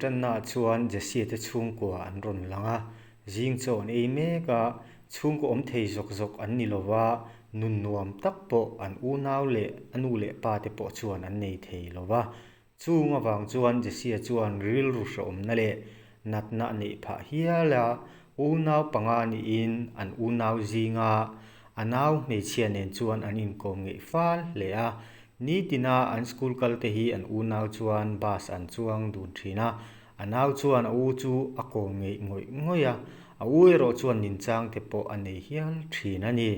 inṭannaah chuan Jesse-a te chhungkua an rawn lang a, zing chaw an ei mek a, chhungkaw awm thei zawk zawk an ni lo va, nun nuam tak pawh an unau leh a nu leh pa te pawh chuan an nei thei lo va. Chung avang chuan Jesse-a chuan rilru hrehawmna leh natna a neih phah hial a, unau panga niin an unau zinga a nau hmeichhia nen chuan an inkawm ngeih fal hle a. Nitina an school kal te hi an unau chuan bus an chuang dun thin a, a nau chuan a u chu a kawm ngeih ngawih ngawih a, a u erawh chuan ninchang te pawh a nei hial thin a ni.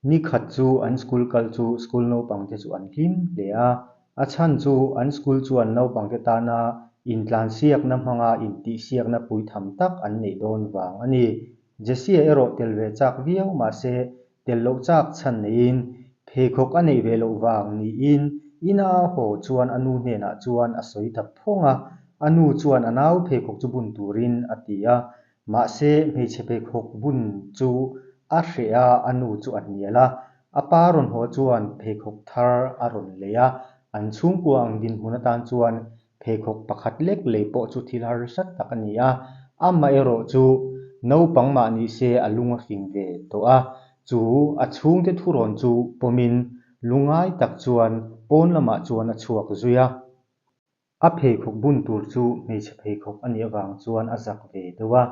Ni khat chu an school kal chu school naupang te chu an hlim hle a, a chhan chu an school chuan naupang te tana intlansiakna hmanga intihsiakna puitham tak an neih dawn vang a ni. Jesse-a erawh tel ve chak viau mahse tel loh chak chhan neiin pheikhawk a neih ve loh vang niin ina a haw chuan a nu hnenah chuan a sawi ta phawng a, a nu chuan a nau pheikhawk chu bun turin a ti a, Mahse, hmeichhe pheikhawk bun chu a hreh a, a nu chu a hnial a. A pa rawn haw chuan pheikhawk thar a rawn lei a, an chhungkua ang dinhmun atan chuan pheikhawk pakhat lek lei pawh chu thil harsa tak a ni a. Amaherawh chu naupang mah ni se a lung a fing ve tawh a, chu a chhungte thurawn chu pawmin lungngai tak chuan pawn lamah chuan a chhuak zui a. A pheikhawk bun tur chu hmeichhe pheikhawk a nih avang chuan a zak ve deuh a,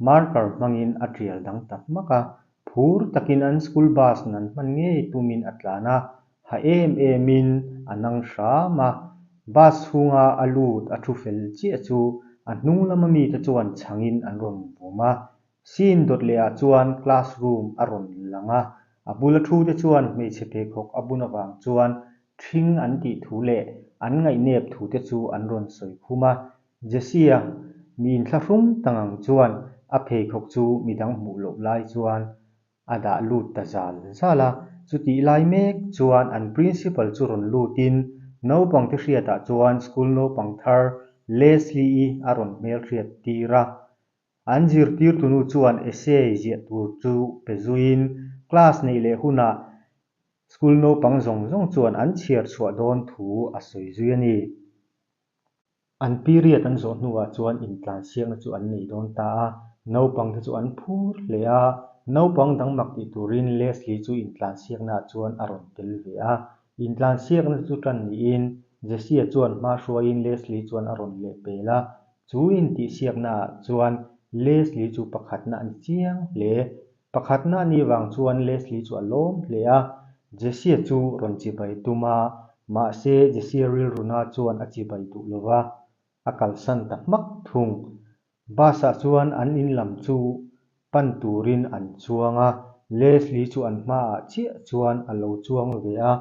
marker hmangin a tial dang ta hmak a, phur takin an school bus nan hman ngei tumin a tlan a, ha em emin a nang hram a, bus chhunga a lut a thu fel chiah chu a hnung lama mite chuan chhangin an rawn vum a, scene dawt lehah chuan classroom a rawn lang a, a bula thute chuan hmeichhe pheikhawk a bun avang chuan Ṭhing an tih thu leh an ngaihnep thute chu an rawn sawi khum a. Jesse-a mi inthlahrung ta ngang chuan a pheikhawk chu midang hmuh loh lai chuan a dah lut ta zal zal a. Chutih lai mek chuan an principal chu rawn lutin naupangte hriatah chuan school naupang thar Leslie-i a rawn hmelhriat tir a. An zirtirtunu chuan essay ziah tur chu pe zuiin class neih leh hunah school naupang zawng zawng chuan an chhiar chhuah dawn thu a sawi zui a ni. An period an zawh hnuah chuan intlansiakna chu an nei dawn ta a, naupangte chu an phur hle a, naupang dang mak tih turin Leslie chu intlansiaknaah chuan a rawn tel ve a. Intlansiakna chu tan niin Jesse-a chuan hma hruaiin Leslie chuan a rawn lehpel a, Chu intihsiaknaah chuan Leslie chu pakhatna a ni chiang hle. Pakhatna a nih vang chuan Leslie chu a lawm hle a, Jesse chu rawn chibai tum a, mahse Jesse rilruna chuan a chibai duh lo va, a kalsan ta hmak thung. Bus-ah chuan an in lam chu pan turin an chuang a, Leslie chu an hmaah chiah chuan a lo chuang ve a,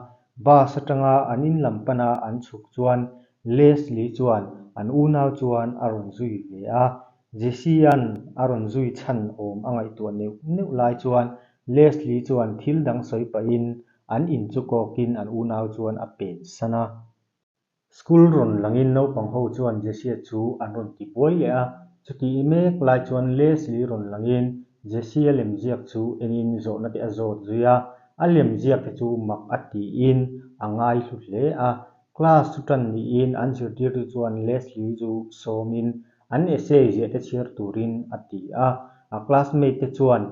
bus atanga an in lam pana an chhuk chuan Leslie chuan an unau chuan a rawn zui ve a, Jesse-a'n a rawn zui chhan awm a ngaihtuah neuh neuh lai chuan Leslie chuan thil dang sawi pahin an in chu kawkin an unau chuan a pen san a. School rawn langin naupang ho chuan Jesse chu an rawn ti buai leh a, chutih mek lai chuan Leslie rawn langin Jesse-a lemziak chu enin zawhna te a zawt zui a, a lemziak te chu mak a tiin a ngaihlu hle a. Class chu tan niin an zirtirtu chuan Leslie chu sawmin an essay ziah te chhiar turin a ti a, a classmate te chuan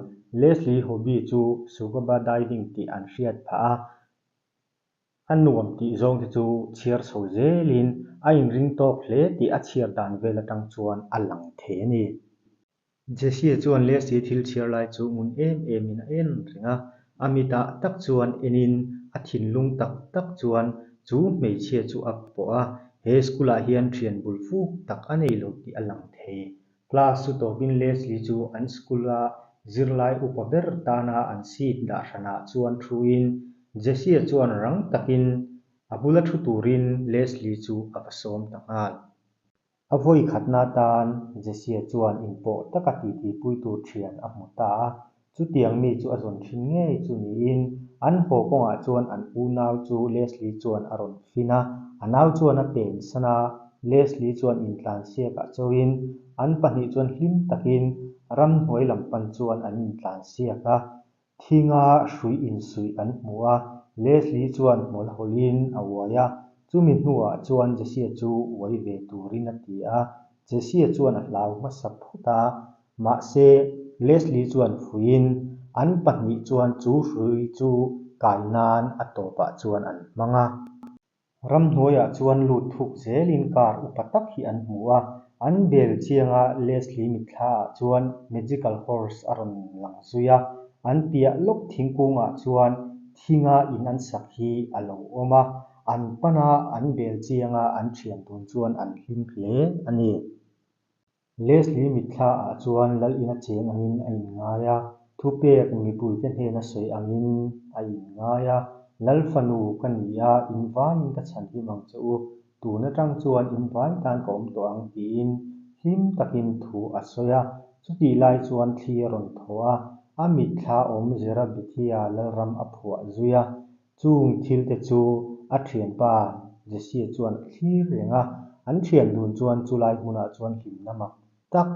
Leslie hobby chu scuba diving tih an hriat phah a. A nuam tih zawng te chu chhiar chho zelin a inring tawk hle tih a chhiar dan vel atang chuan a lang thei a ni. Jesse chuan Leslie thil chhiar lai chu ngun em emin a en reng a, a mitah tak chuan enin a thinlung tak tak chuan chu hmeichhia chu a pawh a, he school ah hian thian bul fuk tak a nei lo tih a lang thei. Class chu tawpin Leslie chu an school-a zirlai upa ber tana an seat dah hranah chuan thuin Jesse-a chuan rang takin a bula thu turin Leslie chu a va sawm ta nghal. A vawi khatna atan Jesse-a chuan inpawh taka titipui tur thian a hmu ta a. Chutiang mi chu a zawn thin ngei chu niin an haw kawngah chuan an unau chu Leslie chuan a rawn fin a, a nau chuan a pensan a, Leslie chuan intlansiakah chauhin an pahnih chuan hlim takin ramhnuai lam pan chuan an intlansiak a, thinga hrui insuih an hmu a, Leslie chuan hmawlh hawlhin a uai a, chumi hnuah chuan Jesse chu uai ve turin a ti a. Jessie chuan a hlau hmasa phawt a, mahse Leslie chuan fuihin an pahnih chuan chu hrui chu kai nan a tawpah chuan an hmang a. Ramhnuaiah chuan lut thuk zelin car upa tak hi an hmu a, an bel chianga Leslie mitthlaah chuan magical horse a rawn lang zui a, an piah lawk thingkungah chuan thinga in an sak hi a lo awm a, an pana an bel chianga an thian dun chuan an hlim hle a ni. Leslie mitthla ah chuan lal ina cheng angin a inngai a, thupek mipuite hnena sawi angin a inngai a, Lal fanu ka ni a, in vaiin ka chhanhim ang che u, tun atang chuan in vai tan ka awm tawh ang tiin hlim takin thu a sawi a, chutih lai chuan thli a rawn thaw a, a mitthla awm Zerabithia lalram a phuah zui a, Chung thilte chu a thianpa Jesse chuan a thlir reng a, an thian dun chuan chulai hmunah chuan hlimna mak tak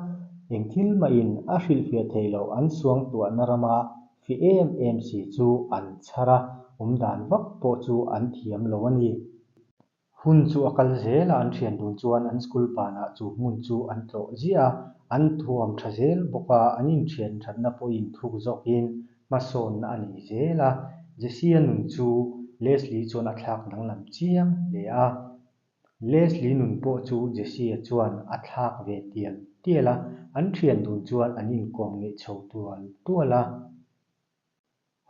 eng thil mahin a hrilhfiah theih loh an suangtuahna rama fi em em si chu an chhar a, awmdan vak pawh chu an thiam lo a ni. Hun chu a kal zel a, an thian dun chuan an school banah chu hmun chu an tlawh ziah a, an thuam tha zel bawk a, an inthian thatna pawhin thuk zawkin hmasawnna a nei zel a. Jesse-a nun chu Leslie chuan a thlak danglam chiang hle a, Leslie nun pawh chu Jesse-a chuan a thlak ve tial tial a, an thian dun chuan an inkawm ngeih chho tual tual a.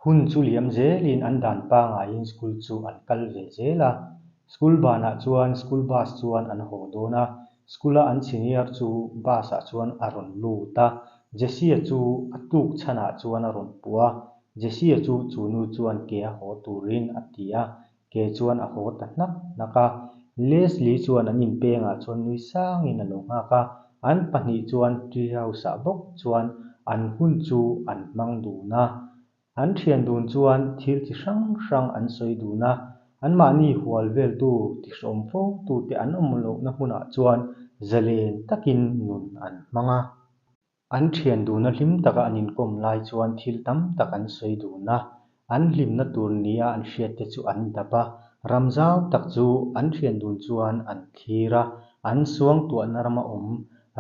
Hun chu liam zelin an dan pangaiin school chu an kal ve zel a. School banah chuan school bus chuan an haw dawn a, school-a an senior chu bus-ah chuan a rawn lut a, Jesse-a chu a tluk chhanah chuan a rawn puh a, Jesse-a chu chu nu chuan ke a haw turin a ti a, ke chuan a haw ta hnak hnak a. Leslie chuan an inpengah chuan nui sangin a lo nghak a, an pahnih chuan tree house-ah bawk chuan an hun chu an hmang dun a. An thian dun chuan thil chi hrang hrang an sawi dun a, anmahni hual veltu tihrawm fo tute an awm lohna hmunah chuan zalen takin nun an hmang a. An thian duna hlim taka an inkawm lai chuan thil tam tak an sawi dun a, an hlimna tur nia an hriatte chu an dap a, ram zau tak chu an thian dun chuan an thlir a, an suangtuahna rama awm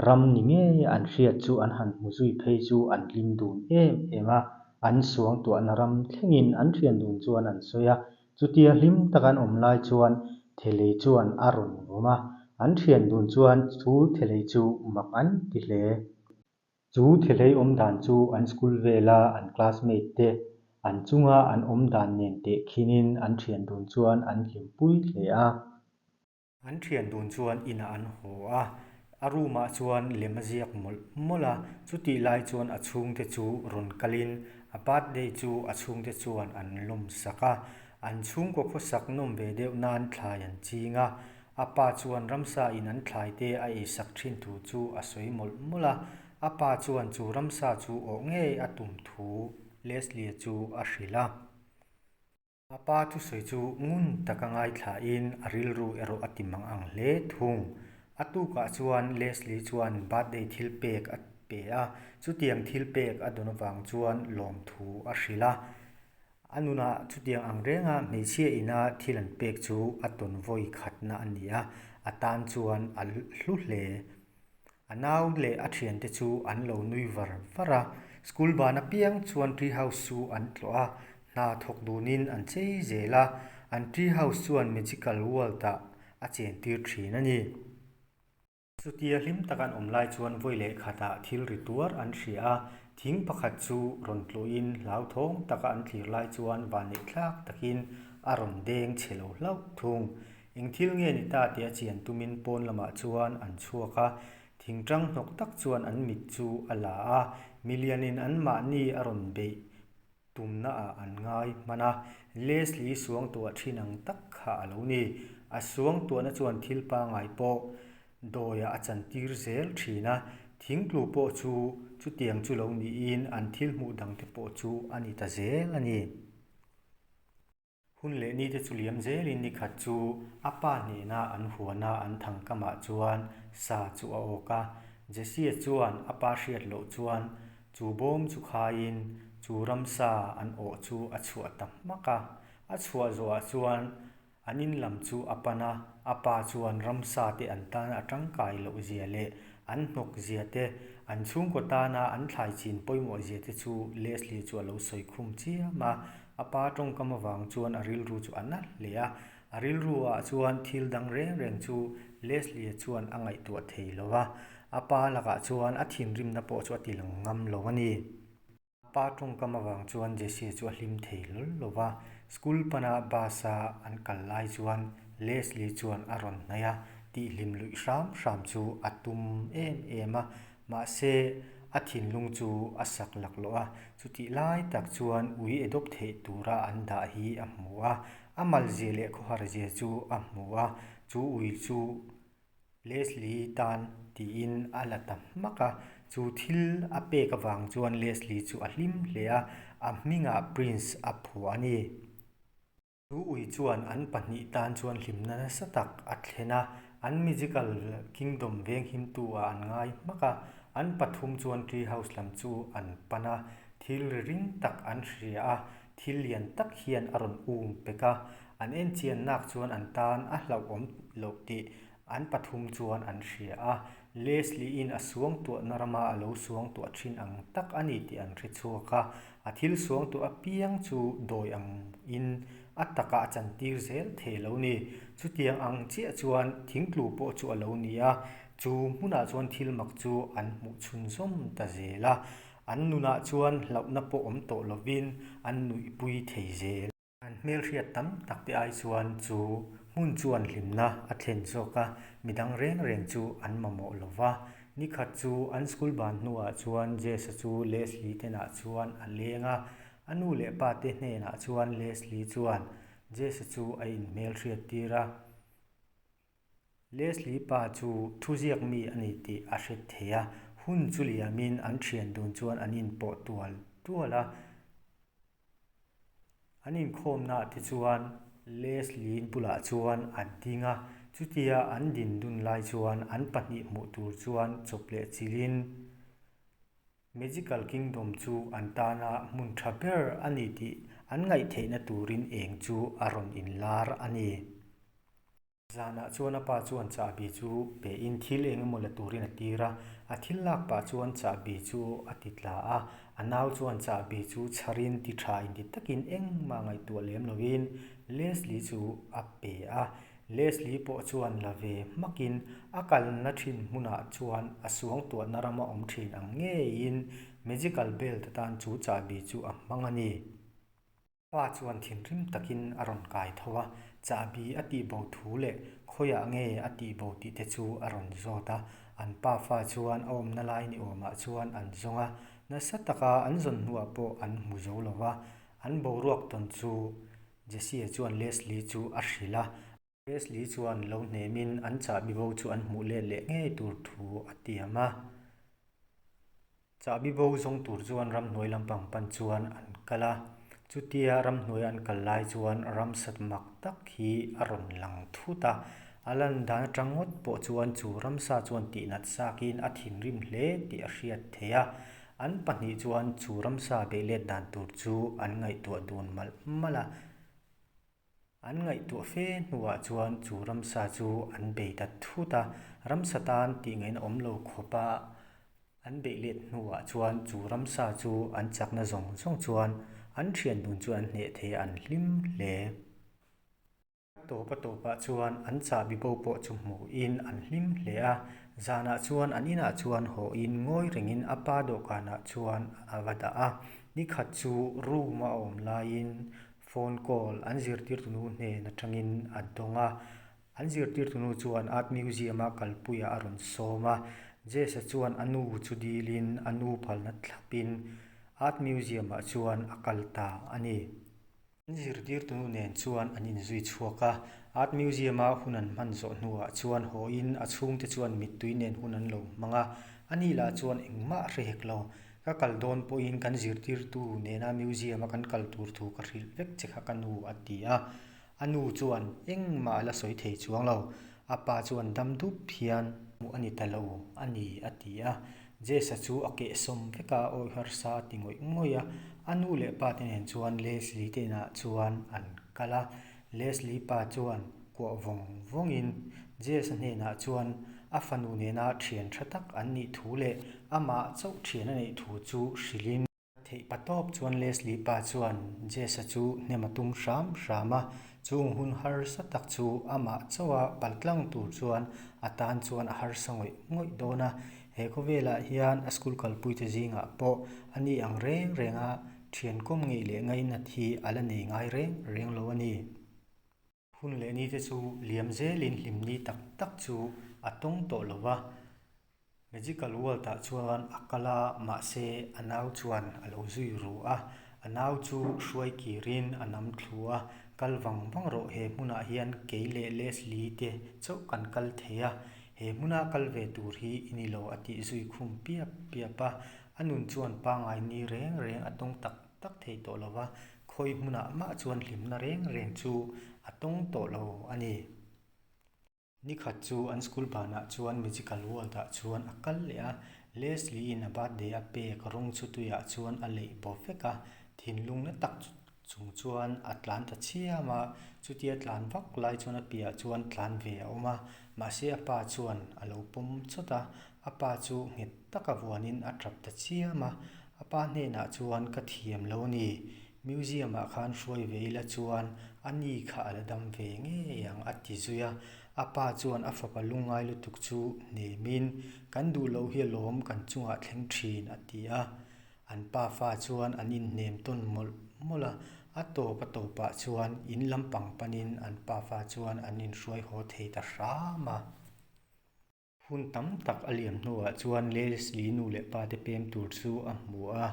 ram ni ngei an hriat chu an han hmu zui phei chu an hlim dun em em a, an suangtuahna ram thlengin an thian dun chuan an sawi a, Chutia hlim taka an awm lai chuan Thelei chuan a rawn vawm a, an thian dun chuan chu Thelei chu mak an ti hle. Chu Thelei awm dan chu an school vela an classmate te an chunga an awm dan nen tehkhinin an thian dun chuan an hlimpui hle a. An thian dun chuan inah an haw a, a room ah chuan lem a ziak mawlh mawlh a, chutih lai chuan a chhungte chu rawn kalin a birthday chu a chhungte chuan an lawm sak a, an chhungkaw khawsak nawm ve deuh nan thlai an ching a, a pa chuan ramsa in an thlai te a eisak thin thu chu a sawi mawlh mawlh a, a pa chuan chu ramsa chu awh ngei a tum thu Leslie chu a hrilh a. A pa thusawi chu ngun taka ngaithlain a rilru erawh a ti mang ang hle thung. A tukah chuan Leslie chuan birthday thil pek a pe a, chutiang thil pek a dawn avang chuan lawmthu a hrilh a. A nunah chutiang ang renga hmeichhia ina thil an pek chu a tawn vawi khatna a ni a, a tan chuan a hlu hle. A nau leh a thiante chu an lo nui var var a, school ban apiang chuan tree house chu an tlawh a, hna thawk dunin an chei zel a, an tree house chuan magical world ah a chen tir thin a ni. Chutia hlim tak an awm lai chuan vawi leh khatah thil ri tuar an hria a, thing pakhat chu rawn tluhin hlauthawng taka an thlir lai chuan vanneih thlak takin a rawn deng chhe lo hlauh thung. Eng thil nge ni ta tia chian tumin pawn lamah chuan an chhuak a, thingtang hnawk tak chuan an mit chu a la a, milianin anmahni a rawn beih tumnaah an ngai hman a, Leslie suangtuah thin ang tak kha a lo ni. A suangtuahna chuan thil pangai pawh dawiah a chantir zel thin a, thingtlu pawh chu chutiang chu lo niin an thil hmuh dangte pawh chu a ni ta zel a ni. Hun leh nite chu liam zelin nikhat chu a pa hnena an huana an thangkamah chuan sa chu a awk a. Jesse-a chuan a pa hriat loh chuan chu bawm chu khaiin chu ramsa an awh chu a chhuah ta hmak a. A chhuah zawhah chuan an in lam chu a pan a, a pa chuan ramsa te an tan a tangkai loh zia leh An hnawk zia te, an chhungkaw tana an thlai chin pawimawh zia te chu Leslie chu a lo sawi khum chiam a. A pa tawngkam avang chuan a rilru chu a na hle a. A rilru ah chuan thil dang reng reng chu Leslie chuan a ngaihtuah thei lo a. A pa lakah chuan a thinrimna pawh chu a ti lang ngam lo a ni. Pa tawngkam avang chuan Jesse chu a hlim thei hlawl lo va, school pana bus a an kal lai chuan Leslie chuan a rawn hnaih a, tihhlim luih hram hram chu a tum em em a, mahse a thinlung chu a sak laklawh a, chutih lai tak chuan ui adopt theih tura an dah hi a hmu a, a malzia leh khawharzia chu a hmu a, chu ui chu Leslie tan tiin a la ta hmak a, chu thil a pek avang chuan Leslie chu a hlim hle a, a hmingah Prince a phuah a ni. Chu ui chuan an pahnih tan chuan hlimna nasa tak a thlen a, an Magical Kingdom venghimtu ah an ngai hmak a, an pathum chuan Tree House lam chu an pan a, thil ri ring tak an hria a, thil lian tak hian a rawn um pek a, An enchiannak chuan an tan a hlauhawm loh tih an pathum chuan an hria a, Leslie-in a suangtuahna rama a lo suangtuah thin ang tak a ni tih an hre chhuak a, a thil suangtuah apiang chu dawi angin a takah a chantir zel thei lo ni. Chutiang ang chiah chuan thingtlu pawh chu a lo ni a, chu hmunah chuan thil mak chu an hmuh chhunzawm ta zel a, an nunah chuan hlauhna pawh awm tawh lovin an nuihpui thei zel. An hmelhriat tam tak te ai chuan chu hmun chuan hlimna a thlen zawk a, midang reng reng chu an mamawh lo va. Nikhat chu an school ban hnuah chuan Jess-a chu Leslie te nah chuan a leng a, a nu leh pa te hnenah chuan Leslie chuan Jess-a chu a inhmelhriat tir a. Leslie pa chu thuziak mi a ni tih a hre thei a, hun chu liamin an thian dun chuan an inpawh tual tual a. An inkhawmnaah te chuan Leslie bulah chuan a ding a, chutia an din dun lai chuan an pahnih hmuh tur chuan chawp leh chilhin Magical Kingdom chu an tana hmun tha ber a ni tih an ngaihtheihna turin eng chu a rawn inlar a ni. Zanah chuan a pa chuan chahbi chu pein thil eng emaw la turin a tir a, a thil lak pah chuan chahbi chu a ti tla a, a nau chuan chahbi chu chharin ti tha inti takin engmah ngaihtuah lem lovin Leslie chu a pe a, Leslie pawh chuan la ve hmakin a kalna thin hmunah chuan a suangtuahna rama awm thin ang ngeiin magical belt atan chu chahbi chu a hmang a ni. Pa chuan thinrim takin a rawn kai tho a, chahbi a tihbo thu leh khawiah nge a tihbo tih te chu a rawn zawt a. An pa fa chuan a awmna lai ni awmah chuan an zawng a, nasa taka an zawn hnuah pawh an hmu zo lo va. An boruak tawn chu Jesse-a chuan Leslie chu a hrilh a. Leslie chuan lo hnemin an chahbi bo chu an hmuh let leh ngei tur thu a tiam a. Chahbi bo zawng tur chuan ramhnuai lampang pan chuan an kal a, chutia ramhnuai an kal lai chuan ramsat mak tak hi a rawn lang thut a, a lan dan atang ngawt pawh chuan chu ramsa chuan tihnat sakin a thinrim hle tih a hriat theih a, an pahnih chuan chu ramsa beih let dan tur chu an ngaihtuah dun malh malh a. An ngaihtuah fe hnuah chuan chu ramsa chu an bei ta thut a, ramsa tan tih ngaihna awm lo khawpa an beih let hnuah chuan chu ramsa chu an chakna zawng zawng chuan an thian dun chu an hneh thei a, an hlim hle. A tawp a tawpah chuan an chahbi bo pawh chu hmuhin an hlim hle a, zanah chuan an inah chuan hawhin ngawi rengin a pa dawhkanah chuan a va dah a, nikhat chu room a awm laiin Phone call an zirtirtunu hnen atangin a dawng a, an zirtirtunu chuan Art Museum-a kalpuiah a rawn sawm a, Jess-a chuan a nu chu dilin a nu phalna thlapin Art Museum-ah chuan a kal ta a ni. An zirtirtunu nen chuan an inzui chhuak a, Art Museum-a hun an hman zawh hnuah chuan hawhin a chhungte chuan mittui nen hun an lo hmang a, ani lah chuan engmah a hre hek lo. Ka kal dawn pawhin kan zirtirtu nena museum a kan kal tur thu ka hrilh vek che kha ka nu a ti a. A nu chuan engmah a la sawi thei chuang lo. A pa chuan dam dup hian hmuh a ni ta lo a ni a ti a. Jess-a chu a kehsawm vek a, awi harsa a ti ngawih ngawih a. A nu leh pa te nen chuan Leslie te inah chuan an kal a. Leslie pa chuan kuah vawng vawngin Jess-a hnenah chuan. A fanu nena thian tha tak an nih thu leh amah chauh thian a neih thu chu hrilhin. Theih pa tawp chuan Leslie pa chuan Jess-a chu hnem a tum hram hram a, chung hun harsa tak chu amah chauha paltlang tur chuan a tan chuan a harsa ngawih ngawih dawn a. He khawvelah hian a school kalpuite zingah pawh a ni ang reng renga thian kawm ngeih leh ngainat hi a la nei ngai reng reng lo a ni. Hun leh nite chu liam zelin hlimni tak tak chu a tawng tawh lo va, Magical World-ah chuan a kal a, mahse a nau chuan a lo zui ru a, a nau chu hruai kirin a nam thlu a, Kal vang vang rawh, he hmunah hian kei leh Leslie te chauh kan kal thei a, he hmuna kal ve tur hi i ni lo a tih zui khum piap piap a, a nun chuan pangngai ni reng reng a tawng tak tak thei tawh lo va, Khawi hmunah mah chuan hlimna reng reng chu a tawng tawh lo a ni. Nikhat chu an school banah chuan Magical World-ah chuan a kal leh a, Leslie-in a birthday a pek rawng chu tuiah chuan a leih baw vek a, thinlung na tak chung chuan a tlan ta chiam a, chutia tlan vak lai chuan a piahah chuan tlan ve a awm a, mahse a pa chuan a lo pawm chawt a, a pa chu nghet taka vuanin a tap ta chiam a, A pa hnenah chuan ka thiam lo a ni, museum ah khan hruai ve ila chuan a ni kha a la dam ve ngei ang a ti zui a. A pa chuan a fapa lungngai lutuk chu hnemin, Kan duh loh hi alawm kan chungah thleng thin a ti a. An pa fa chuan an inhnem tawn mawlh mawlh a, a tawp a tawpah chuan in lampang panin an pa fa chuan an inhruai haw thei ta hram a. Hun tam tak a liam hnuah chuan Leslie nu leh pa te pem tur chu a hmu a,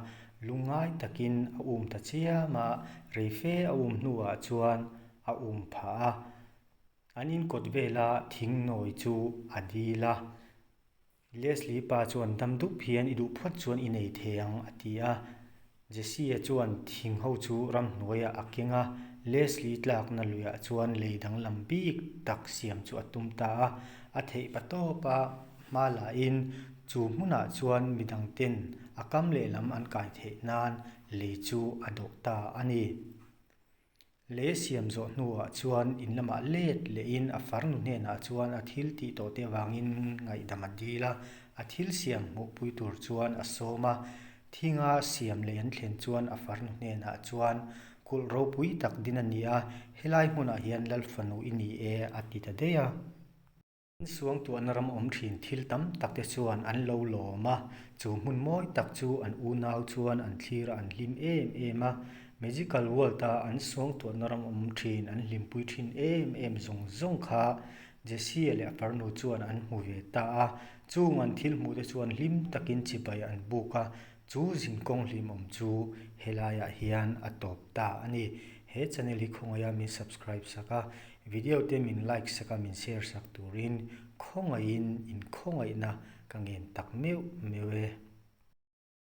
lungngai takin a um ta chiam a, reife a um hnuah chuan a um phah a. An inkawt vela thing nawi chu a dil a. Leslie pa chuan dam dup hian i duh phawt chuan i nei thei ang a ti a. Jesse-a chuan thing ho chu ramhnuaiah a keng a, Leslie tlakna luiah chuan lei danglam bik tak siam chu a tum ta a. A theih pa tawp a, hma lahin chu hmunah chuan midangten a kam lehlam an kai theih nan lei chu a dawh ta a ni. Lei siam zawh hnuah chuan in lamah let lehin a farnu hnenah chuan a thil tih tawh te avangin ngaihdam a dil a, a thil siam hmuhpui tur chuan a sawm a. Thinga siam lei an thlen chuan a farnu hnenah chuan kulh ropui tak din a ni a, helai hmunah hian Lal fanu i ni e a ti ta daih a. An suangtuahna ram awm thin thil tam tak te chuan an lo lawm a, chu hmun mawi tak chu an unau chuan an thlir a an hlim em em a. Magical World a an suangtuahna ram awm thin an hlimpui thin em em zawng zawng kha Jesse-a leh a farnu chuan an hmu ve ta a. Chung an thil hmuh te chuan hlim takin chibai an buk a, chu zinkawng hlimawm chu helaiah hian a tawp ta a ni. He channel hi khawngaih a min subscribe sak a, Video te min like sak a min share sak turin khawngaihin in khawngaihna ka ngen tak meuh meuh e.